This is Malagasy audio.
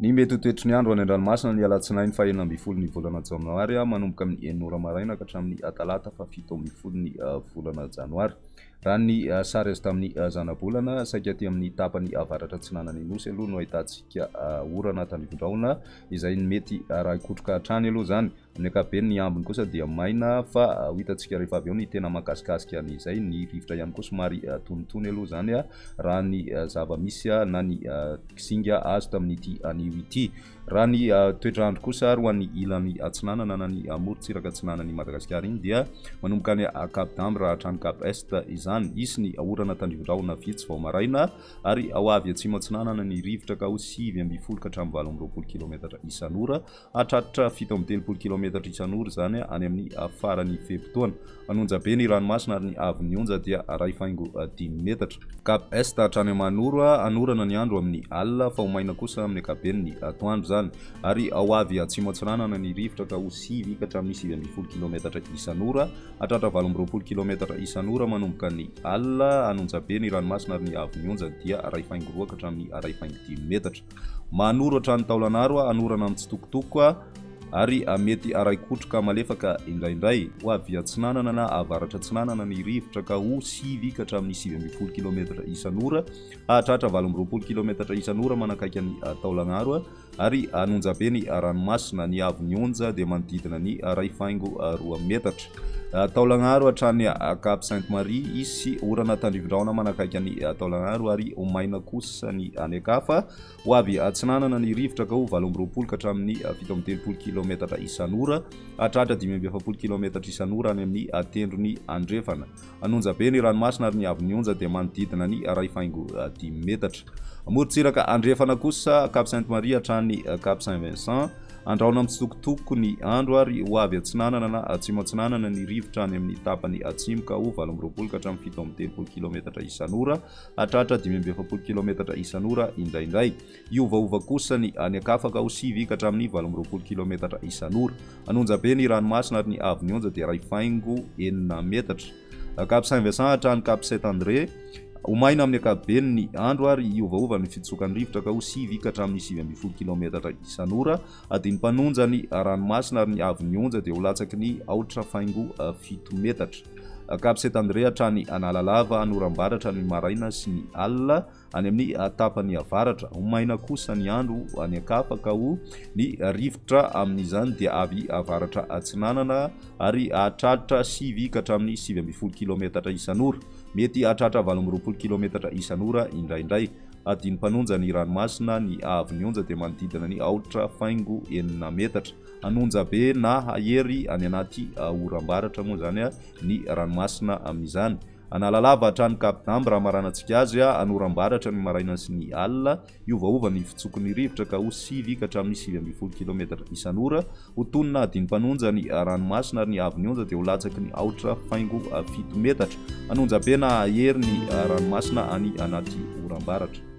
Ny mety ho toetry ny andro any an-dranomasina ny alatsinainy faha 16 ny volana janoary manomboka amin'ny enina ora maraina ka hatramin'ny talata faha 17 ny volana janoary. Raha ny sary azo tamin'ny zanabolana, saika aty amin'ny tapany avaratra atsinanan'ny Nosy aloha no ahitantsika orana tandrifin-drahona izay mety arahin-kotroka hatrany aloha izany. Amin'ny ankapobeny ny ambiny kosa dia maina fa ho hitantsika rehefa avy eo ny tena mahakasikasika an'izay. Ny rivotra ihany koa somary tonitony aloha izany raha ny zava-misy na ny kisinga azo tamin'ity anio ity. Raha ny toetr'andro kosa ary ho an'ny ilany atsinanana na ny morontsiraka atsinanan'i Madagasikara iny dia manomboka any Cap d'Ambre hatrany Cap Est izany. Hisy ny orana tandrifin-drahona vitsy vao maraina ary ho avy atsimo atsinanana ny rivotra ka ho 19 ka hatramin'ny 28 kilometatra isan'ora. Hahatratra 37 kilaometatra isan'ora izany any amin'ny faran'ny fe-potoana. Manonja be ny ranomasina ary ny haavon'ny onja dia iray faingo dimy metatra. Cap Est hatrany Manoro, hanorana ny andro amin'ny alina fa ho maina kosa amin'ny ankapobeny ny atoandro izany. Ary ho avy atsimo atsinanana ny rivotra ka ho sivy ka hatramin'ny 19 kilaometatra isan'ora. Hahatratra 28 kilaometatra isan'ora manomboka ny alina. Hanonja be ny ranomasina ary ny haavon'ny onja dia iray faingo roa ka hatramin'ny iray faingo dimy metatra. Manoro hatrany Taolagnaro, hanorana mitsitokotoko ary mety harai-kotroka malefaka indraindray. Ho avy atsinanana na avaratra atsinanana ny rivotra ka ho sivy ka hatramin'ny 19 kilometatra isan'ora, hahatratra 28 kilometatra isan'ora manakaiky an'i Taolagnaro ary hanonja be ny ranomasina. Ny haavon'ny onja dia manodidina ny iray faingo roa metatra. Taolagnaro hatrany Cap Sainte Marie, hisy orana tandrifin-drahona manakaiky an'i Taolagnaro ary ho maina kosa ny any an-kafa. Ho avy atsinanana ny rivotra ka ho 28 ka hatramin'ny 37 kilaometatra isan'ora, hahatratra 45 kilaometatra isan'ora any amin'ny tendrony andrefana. Hanonja be ny ranomasina ary ny haavon'ny onja dia manodidina ny iray faingo dimy metatra. Amorontsiraka andrefana kosa, Cap Sainte Marie hatrany Cap Saint Vincent, andrahona mitsitokotoko ny andro ary ho avy atsinanana na atsimo atsinanana ny rivotra any amin'ny tapany atsimo ka ho 28 ka hatramin'ny 37 kilaometatra isan'ora. Hahatratra 45 kilaometatra isan'ora indraindray. Hiovaova kosa ny any an-kafa ka ho sivy ka hatramin'ny 28 kilaometatra isan'ora. Hanonja be ny ranomasina ary ny haavon'ny onja dia iray faingo enina metatra. Cap Saint Vincent hatrany Cap Saint André, Ho maina amin'ny ankapobeny ny andro ary hiovaova ny fitsokan'ny rivotra ka ho sivy ka hatramin'ny 19 kilaometatra isan'ora. Adin'ny mpanonja ny ranomasina ary ny haavon'ny onja dia ho latsaky ny aotra faingo fito metatra. Cap Saint André hatrany Analalava, hanoram-baratra ny maraina sy ny alina any amin'ny tapany avaratra. Ho maina kosa ny andro any an-kafa ka ho ny rivotra amin'izany dia avy avaratra atsinanana ary hahatratra sivy ka hatramin'ny 19 kilaometatra isan'ora. Mety hahatratra 28 kilaometatra isan'ora indraindray. Adin'ny mpanonja ny ranomasina, ny haavon'ny onja dia manodidina ny aotra faingo enina metatra. Hanonja be na hahery any anaty oram-baratra moa izany ny ranomasina amin'izany. Analalava hatrany Cap d'Ambre hamaranantsika azy, hanoram-baratra ny maraina sy ny alina, hiovaova ny fitsoky ny rivotra ka ho sivy ka hatramin'ny 19 kilometatra isan'ora, ho tonina adin'ny mpanonja ny ranomasina ary ny haavon'ny onja dia ho latsaky ny aotra faingo fito metatra. Hanonja be na hahery ny ranomasina any anaty oram-baratra.